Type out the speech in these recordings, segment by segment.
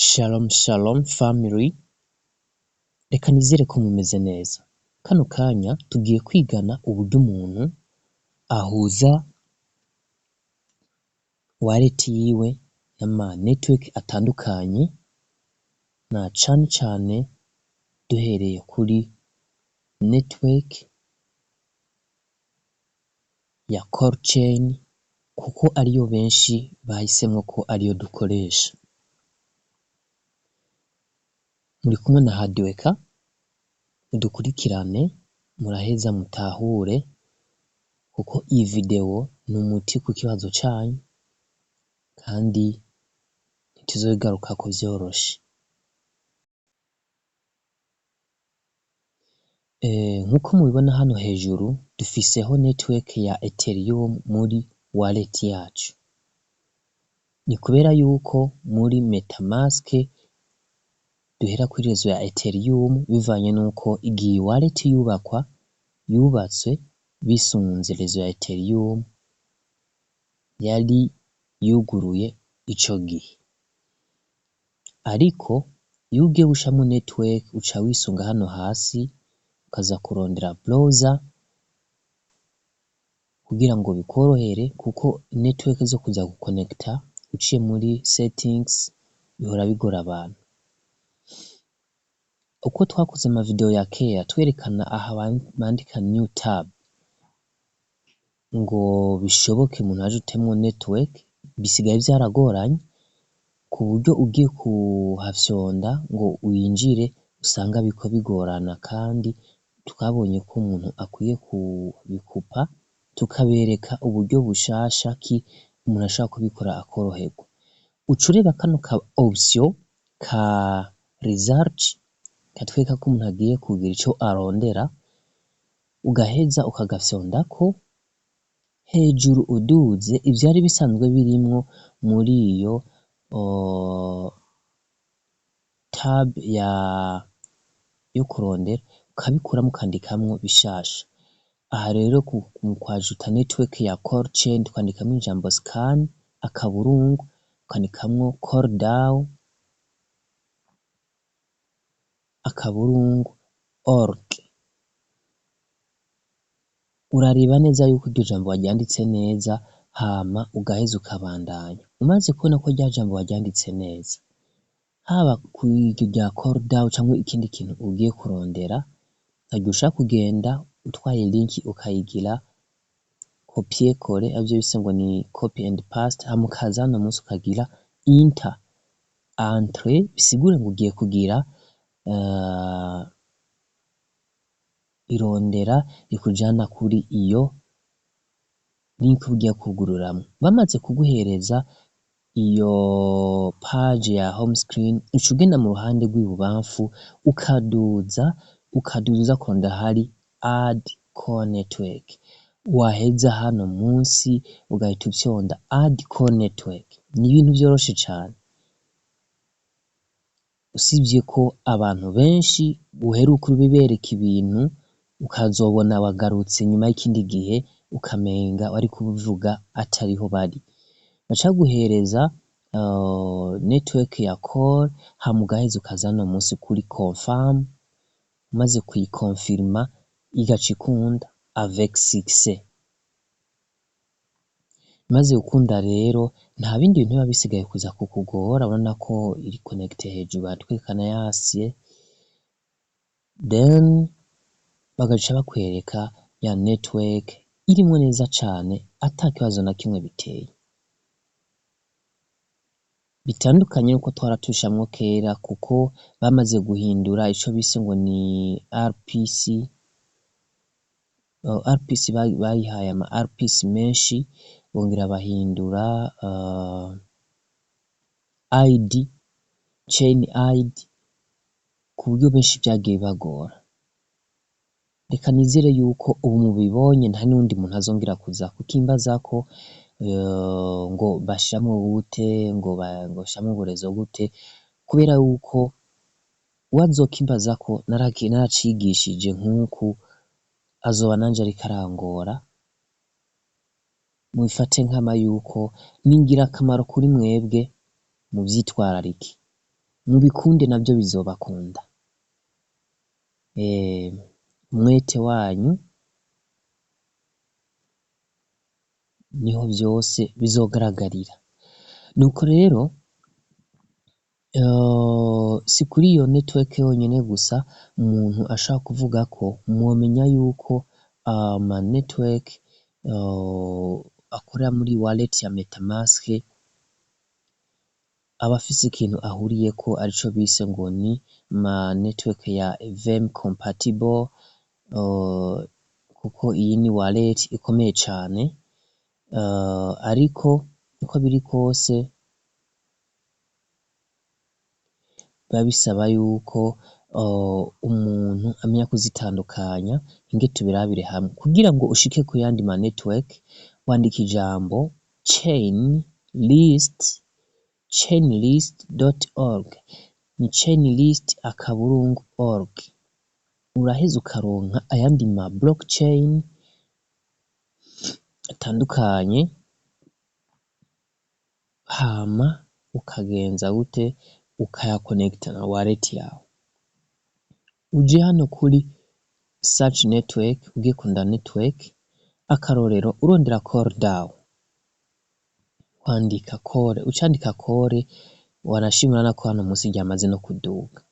Shalom shalom family, reka nizere ko mumeze neza. Kano kanya tugiye kwigana uburyo umuntu ahuza wallet yiwe n'ama network atandukanye, na cane cane duhereye kuri network ya Core Chain, kuko ariyo benshi bahisemwo ko ariyo dukoresha. Muri kumwe na Hardworker, mudukurikirane muraheza mutahure, kuko iyi video ni umuti ku kibazo canyu kandi ntituzobigarukako vyoroshe. Nkuko mubibona hano hejuru dufiseho network ya Ethereum muri wallet yacu. Ni kubera yuko muri MetaMask duhera kuri réseau ya Ethereum, bivanye nuko igihe wallet yubakwa yubatswe bisunze réseau ya Ethereum yari yuguruye ico gihe. Ariko iyo ugiye gushiramwo network, uca wisunga hano hasi, ukaza kurondera browser kugira ngo bikorohere, kuko network zo kuza gukonekta uciye muri settings bihora bigora abantu. Uko twakoze ama video ya kera twerekana aha bandika "new tab" ngo bishoboke umuntu ajutemwo network, bisigaye vyaragoranye ku buryo ugiye kuhafyonda ngo winjire usanga biriko bigorana, kandi twabonye ko umuntu akwiye kubikupa tukabereka uburyo bushasha ki umuntu ashobora kubikora akoroherwa. Uca ureba kano ka option ka research katwereka ko umuntu agiye kugira ico arondera, ugaheza ukagafyondako. Hejuru uduze, ivyari bisanzwe birimwo muri iyo tab ya yo kurondera, ukabikuramwo ukandikamwo bishasha. Aha rero mu kwajuta network ya Core Chain, twandikamwo ijambo scan akaburungu, ukandikamwo coredao.org. Urareba neza yuko iryo jambo waryanditse neza, hama ugaheza ukabandanya. Umaze kubona ko rya jambo waryanditse neza, haba kw'iryo rya CoreDAO canke ikindi kintu ugiye kurondera, ntaryo ushaka kugenda utwaye link ukayigira copier coller, arivyo bise ngo ni copy and paste, hama ukaza hano munsi ukagira enter, entrée, bisigure ngo ugiye kugira irondera rikujana kuri iyo link ugiye kwugururamwo. Bamaze kuguhereza iyo page ya home screen, uca ugenda mu ruhande rw'ibubamfu, ukaduza ukaduza uza kurondera ahari "add core network". Waheza hano munsi ugahita ufyonda add core network. Ni ibintu vyoroshe cane, usivye ko abantu benshi uheruka ubibereka ibintu, ukazobona bagarutse nyuma y'ikindi gihe, ukamenga wari kubivuga atariho bari. Baca baguhereza network ya core, hama ugaheza ukaza hano munsi kuri confirm. Umaze kuyikonfirma, igaca ikunda avec succès. Imaze gukunda rero, nta bindi bintu biba bisigaye kuza kukugora. Urabona ko iri connecté, hejuru baratwereka na yasiye, then bagaca bakwereka ya network irimwo neza cane, ata kibazo na kimwe biteye. Bitandukanye nuko twahora tubishiramwo kera, kuko bamaze guhindura ico bise ngo ni RPC. RPC bayihaye ama RPC menshi, bongera bahindura ID, chain ID, ku buryo benshi vyagiye bibagora. Reka nizere yuko ubu mubibonye, nta n'uwundi muntu azongera kuza kukimbazako ngo bashiramwo gute, ngo bashiramwo uburezo gute, kubera yuko uwazokimbazako naracigishije nk'uku, azoba nanje ariko arangora. Mubifate nkama yuko ni ingirakamaro kuri mwebwe, muvyitwararike. Mubikunde navyo bizobakunda. Umwete wanyu niho vyose bizogaragarira. Nuko rero si kuri iyo network yonyene gusa umuntu ashaka kuvuga ko mwomenya yuko ama network akorera muri wallet ya MetaMask aba afise ikintu ahuriyeko, arico bise ngo ni ma network ya EVM compatible, kuko iyi ni wallet ikomeye cane, ariko uko biri kose biba bisaba yuko umuntu amenya kuzitandukanya. Inge tubirabire hamwe kugira ngo ushike ku yandi ma network, wandika ijambo chain list, chainlist.org, ni chainlist akaburungu org, uraheza ukaronka ayandi ma blockchain atandukanye, hama ukagenza gute ukayakonekita na wallet yawe. Uje hano kuri search network, ugiye kurondera network, akarorero urondera core DAO, wandika core, ucandika core, wanashimira nako hano musi ryamaze no kuduga.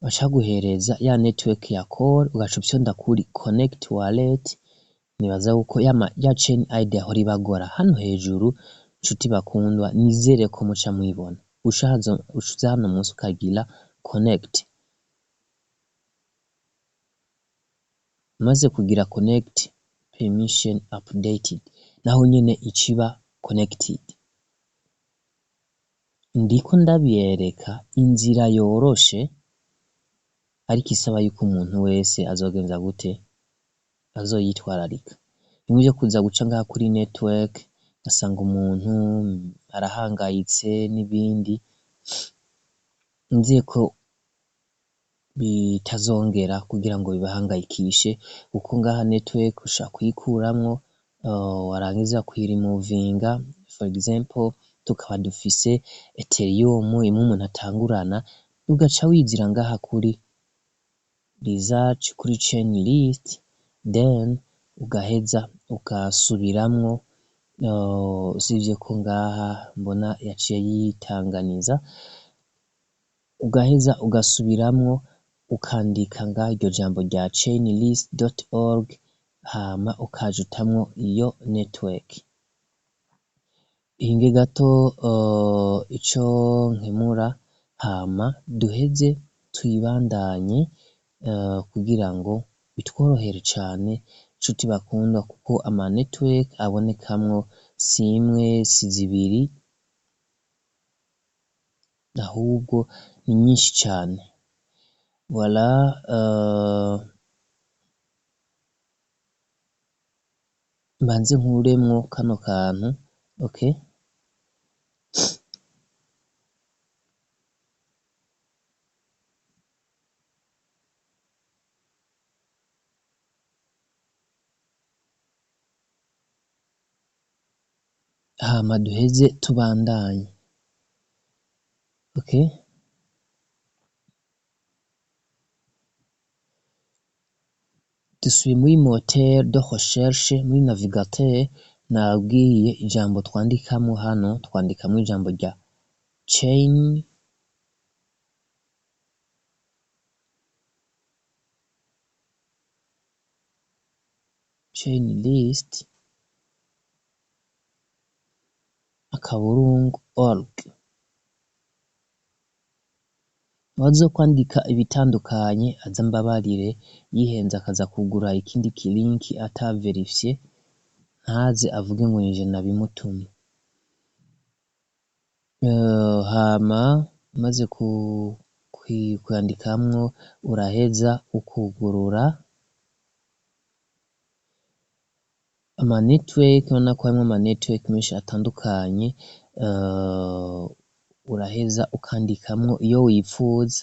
Bacaguhereza ya network ya core, ugaca ufyonda kuri connect wallet. Nibaza yuko ya chain ID yahora ibagora hano hejuru, nshuti bakundwa, nizere ko muca muyibona. Uca hano musi ukagira connect. Umaze kugira connect, permission updated, naho nyene iciba connected. Ndiko ndabereka inzira yoroshe, ariko isaba yuko umuntu wese azogenza gute, azoyitwararika. Bimwe vyo kuza guca ngaha kuri network ugasanga umuntu arahangayitse n'ibindi, nizeye ko bitazongera kugira ngo bibahangayikishe, kuko ngaha network ushobora kuyikuramwo, warangiza kuyirimuvinga. For example, tukaba dufise Ethereum imwe umuntu atangurana, ugaca wizira ngaha kuri research, kuri chain list, then ugaheza ugasubiramwo. Usivye ko ngaha mbona yaciye yitanganiza, ugaheza ugasubiramwo ukandika ngaha iryo jambo rya chainlist.org, hama ukajutamwo iyo network. Hinge gato ico nkemura, hama duheze tuyibandanye, kugira ngo bitworohere cane, nshuti bakundwa, kuko ama network abonekamwo si imwe si zibiri, ahubwo ni nyinshi cane. Voilà, mbanze nkuremwo kano kantu, okay. Hama duheze tubandanye. Okay. Dusubiye muri moteur de recherche, muri navigateur, nabwiye ijambo twandikamwo hano, twandikamwo ijambo rya chain list akaburungu org. Uwazokwandika ibitandukanye aze ambabarire, yihenze akaza kugura ikindi kilinki ataverifye, ntaze avuge ngo nije nabimutumye. Hama umaze kuyandikamwo, uraheza ukugurura ama network, urabona ko harimwo ama network menshi atandukanye, uraheza ukandikamwo iyo wipfuza.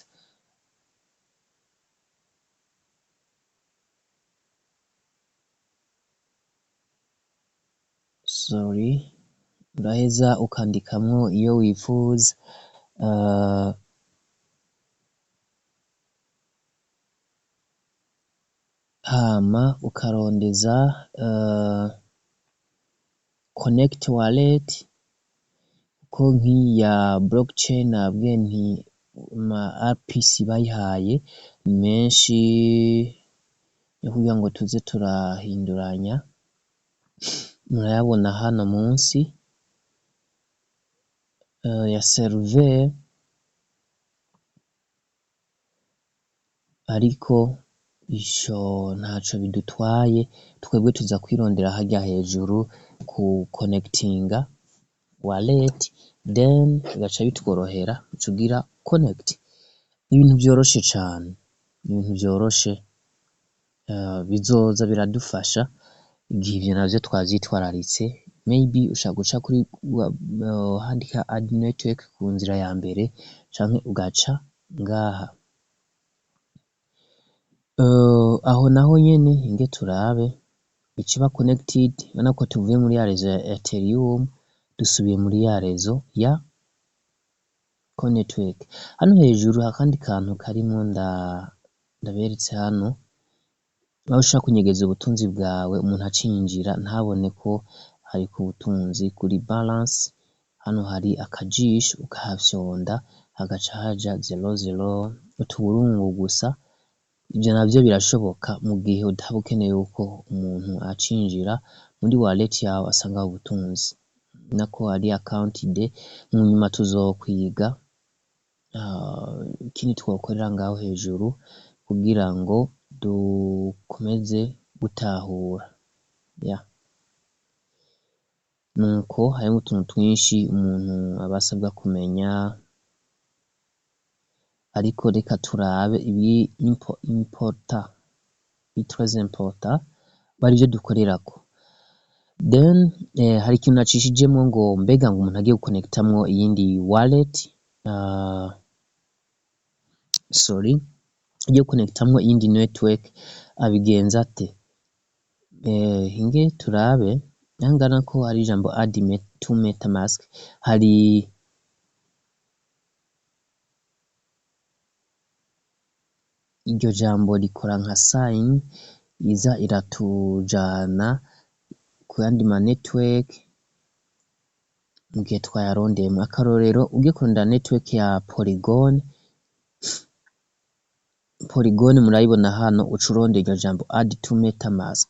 Sorry, Uraheza ukandikamwo iyo wifuza, hama ukarondeza connect wallet, kuko nk'iyi ya blockchain nabwiye nti ma RPC bayihaye ni menshi yo kugira ngo tuze turahinduranya. Murayabona hano munsi ya server, ariko ico ntaco bidutwaye, twebwe tuza kwirondera harya hejuru ku connectinga wallet, then bigaca bitworohera, ucugira connect. Ibintu vyoroshe cane, ibintu vyoroshe, bizoza biradufasha igihe ivyo navyo twavyitwararitse. Maybe ushobora guca kuri handika add network ku nzira ya mbere, canke ugaca ngaha. Aho naho nyene inge turabe ikiba connected. Urabona ko tuvuye muri ya réseau ya Ethereum, dusubiye muri ya réseau ya Core Network. Hano hejuru akandi kantu karimwo ndaberetse hano, aho ushobora kunyegeza ubutunzi bwawe, umuntu acinjira ntabone ko hariko ubutunzi kuri balance. Hano hari akajisho, ukahafyonda hagaca haja zero zero, utuburungu gusa. Ivyo navyo birashoboka mu gihe utaba ukeneye yuko umuntu acinjira muri wallet yawe asangaho ubutunzi, nako ari account de mu nyuma tuzokwiga ikindi twokorera ngaho hejuru kugira ngo dukomeze gutahura ya. Nuko harimwo utuntu twinshi umuntu aba asabwa kumenya, ariko reka turabe ibi important, très important, barivyo dukorerako. Then hari ikintu nacishijemwo ngo mbega ngo umuntu agiye guconnectamwo iyindi wallet, sorry, agiye guconnectamwo iyindi network abigenza ate? Hinge turabe nangana ko hari ijambo add to MetaMask. Hari iryo jambo rikora nka sign iza iratujana kuyandi ma network mu gihe twayarondeyemwo. Akarorero, ugiye kurondera network ya Polygon, Polygon murayibona hano, uca urondera iryo jambo add to MetaMask,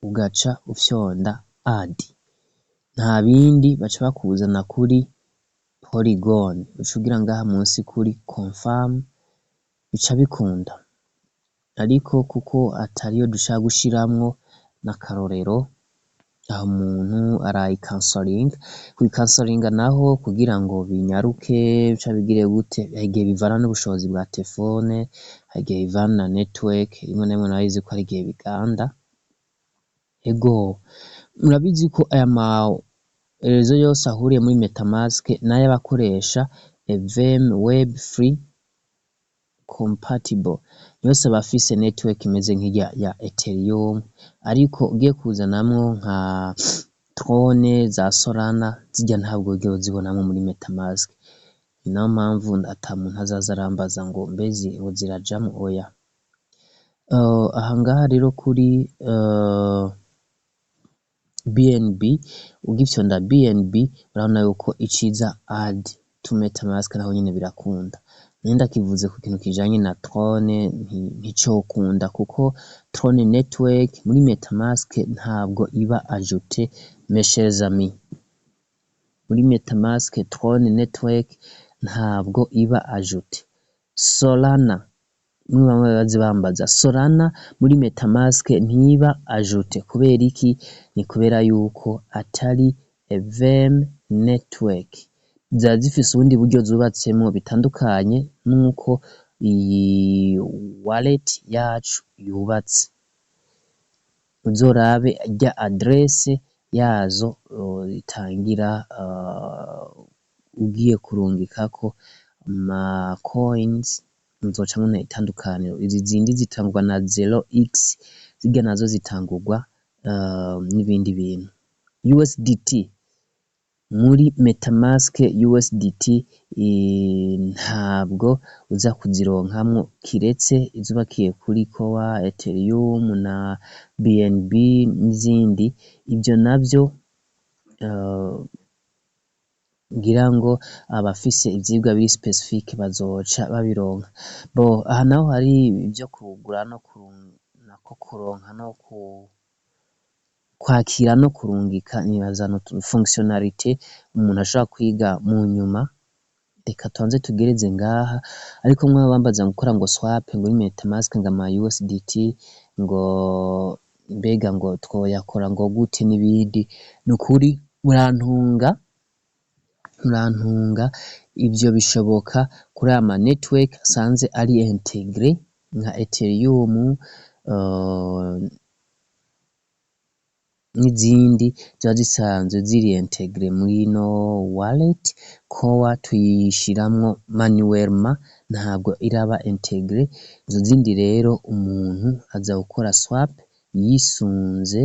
ugaca ufyonda add, nta bindi, baca bakuzana kuri Polygon, uca ugira ngaha munsi kuri confirm, bica bikunda. Ariko kuko atariyo dushaka gushiramwo, n'akarorero, aho umuntu arayikansoringa. Kuyikansoringa naho kugira ngo binyaruke bica bigire gute? Hari igihe bivana n'ubushobozi bwa telefone, hari igihe bivana na network, rimwe na rimwe murabizi ko hari igihe biganda. Ego, murabizi ko aya ma réseau yose ahuriye muri MetaMask nayo abakoresha EVM web free compatible, yose aba afise network imeze nk'irya ya Ethereum. Ariko ugiye kuzanamwo nka Tron za Solana, zirya ntabwo wigera uzibonamwo muri MetaMask. Ni nayo mpamvu ata muntu azaza arambaza ngo mbezi ngo zirajamwo, oya. Aha ngaha rero kuri BNB, ugifyonda BNB urabona yuko iciza add to MetaMask, naho nyene birakunda. Nari ndakivuze ku kintu kijanye na Tron, nticokunda kuko Tron network muri MetaMask ntabwo iba ajouté, mes chers amis. Muri MetaMask Tron network ntabwo iba ajouté. Solana, bamwe bazi bambaza Solana muri MetaMask ntiba ajouté kubera iki? Ni kubera yuko atari EVM network, ziba zifise ubundi buryo zubatsemwo bitandukanye nuko iyi wallet yacu yubatse. Uzorabe irya adresse yazo itangira, ugiye kurungikako ama coins muzoca mubona itandukaniro. Izi zindi zitangurwa na 0x, zirya nazo zitangurwa n'ibindi bintu. USDT. Muri MetaMask USDT ntabwo uza kuzironkamwo, kiretse izubakiye kuri Core, Ethereum na BNB n'izindi. Ivyo navyo ngira ngo abafise ivyigwa biri spécifique bazoca babironka. Bo aha naho hari ivyo kugura no kuronka no ku kwakira no kurungika. Nibaza no fonctionnalité umuntu ashobora kwiga mu nyuma. Reka tubanze tugereze ngaha. Ariko mwe bambaza gukora ngo swap ngo MetaMask ngo ama USDT, ngo mbega ngo twoyakora ngo gute n'ibindi, nukuri murantunga. Ivyo bishoboka kuri aya ma network asanze ari intégré nka Ethereum n'izindi ziba zisanzwe ziri intégré muri ino wallet. Core tuyishiramwo manuellement, ntabwo iraba intégré. Izo zindi rero umuntu aza gukora swap yisunze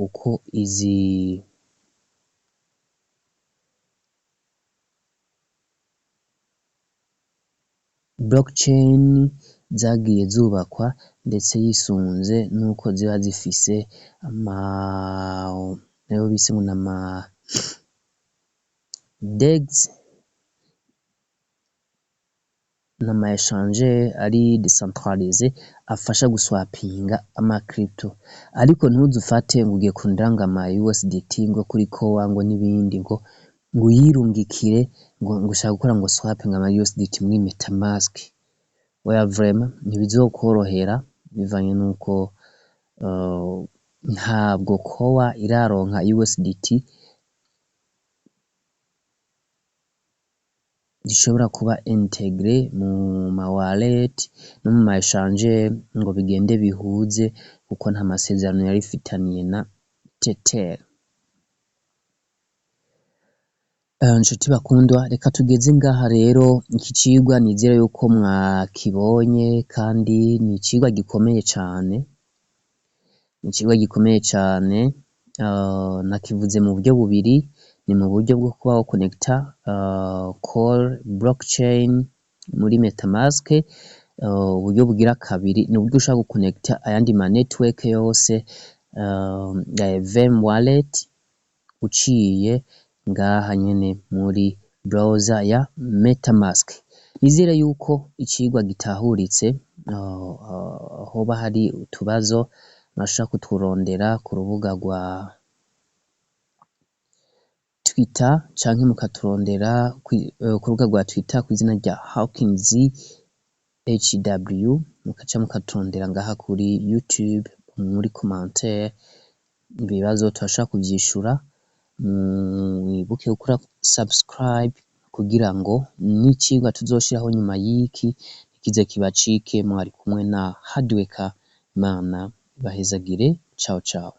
uko izi blockchain zagiye zubakwa, ndetse yisunze nuko ziba zifise ama ayo bise ngo nama DEX n'ama exchange ari décentralisé afasha guswapinga ama crypto. Ariko ntuzufate ngo ugiye kurondera ngo ama USDT ngo kuri Core ngo n'ibindi, ngo uyirungikire, ngo ushaka gukora ngo swap ngo ama USDT muri MetaMask. Oya, vraiment ntibizokworohera, bivanye nuko ntabwo Core iraronka USDT gishobora kuba intégré mu ma wallet no mu ma exchange ngo bigende bihuze, kuko nta masezerano yari ifitaniye na Tether. Nshuti bakundwa, reka tugeze ngaha rero. Iki cigwa nizere yuko mwakibonye, kandi ni icigwa gikomeye cane, ni icigwa gikomeye cane. Nakivuze mu buryo bubiri: ni mu buryo bwo kuba wo connecta Core blockchain muri MetaMask, uburyo bugira kabiri ni uburyo ushobora guconnecta ayandi ma network yose ya EVM wallet uciye ngaha nyene muri browser ya MetaMask. Nizere yuko icigwa gitahuritse. Hoba hari utubazo murashobora kuturondera ku rubuga rwa Twitter, canke mukaturondera ku rubuga rwa Twitter kw'izina rya Hawkins HW, mukaca mukaturondera ngaha kuri YouTube muri commentaire. Ibibazo turashobora kuvyishura. Mwibuke gukora subscribe kugira ngo n'icigwa tuzoshiraho nyuma y'iki ntikize kibacike. Mwari kumwe na Hardworker. Imana ibahezagire. Ciao ciao.